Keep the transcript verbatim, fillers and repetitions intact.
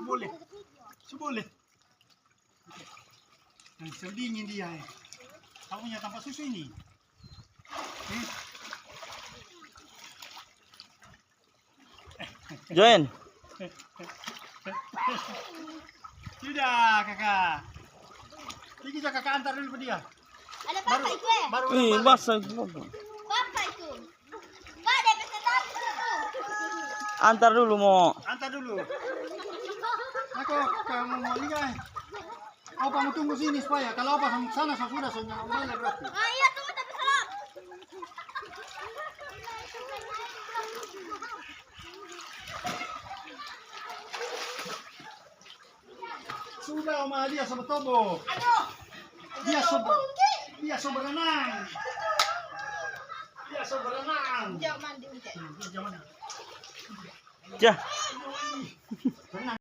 Boleh. Su boleh. Nah, su dingin dia, eh. Kau punya tampa susu ini. Eh. Join. Sudah, kakak. Pigi jo kakak antar dulu pa dia. Ada papa itu eh. Baru Ih, balik. Basah itu. Papa itu. Kak, dia pesen lagi itu. Antar dulu mo. Antar dulu. Aku kamu mau lihat. Apa mau tunggu sini supaya kalau apa sama sana so sudah so nyampe berarti. Ah iya, tunggu tapi salam. Sudah, Oma, dia so betobo. Aduh. Dia so dia so berenang. Dia so berenang. Jauh mandi, Ungke. Hmm, dia jauh mana? Jah. Berenang.